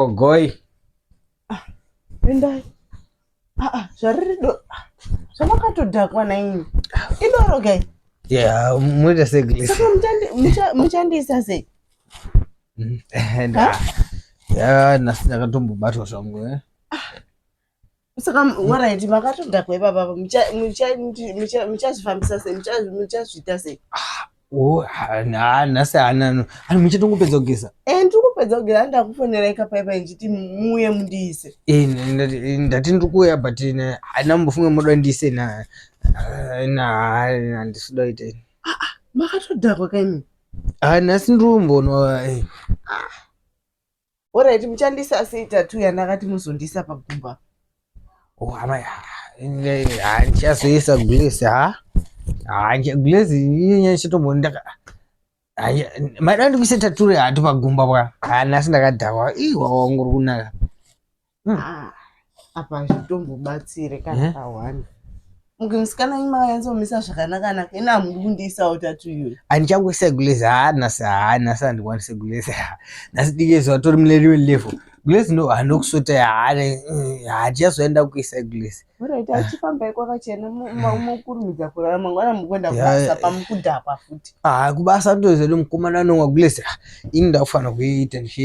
Gogoi. Ah, endai. Ah, ah, zvariri do. Ah, zvamakatodhakwa naini. Idoro kai. Yeah, muita sei Glace? Saka muchandiisa sei? Ya, nhasi ndakatombobatwa zvangu eh. Saka alright, makatodhakwa ipapa muchazvifambisa sei? Muchazviita sei? Oh, nhasi hana ani muchatongopedza kugeza. Eh, ndiri kupedza kugeza, ndakufonerai kapaipa ndichiti muuye mundiise. Eh, ndati ndiri kuuya but handina mbofunga moda ndiise na na handisi kuda kuita ini. Ah, ah, makatodhakwa kaimi. Ah, nhasi ndiri kumbonwa. Eh. Ah. Alright, muchandisa sei tattoo yandakati muzondiisa pagumba? Oh, amai, handichazoisa glaze ha? Glaze inyanya chitombondaka. Maida ndikuise tattoo hati pagumba bwa. Ha, nhasi ndakadhakwa. Ii, wangu uri kunaka. Ah, apa zvitombobatsire kana eh? pahwani. Muke musikana imi makanyatsomisa zvakanaka naka ini hamudi kundiisawo tattoo iyoyo. Handichangoisa glaze ha nhasi ha nhasi handikwanise glaze nhasi dike zuva tori mune rimwe level glaze ndo handokusota hatichazoenda kuisa glaze. Alright, achifambai kwakachena mukurumidza kurara mangwana mukuenda kubasa pamukudhakwa futi. Ah, kubasa ndozedu mukomana anomwa glaze ini ndakufanira kuiita ndichi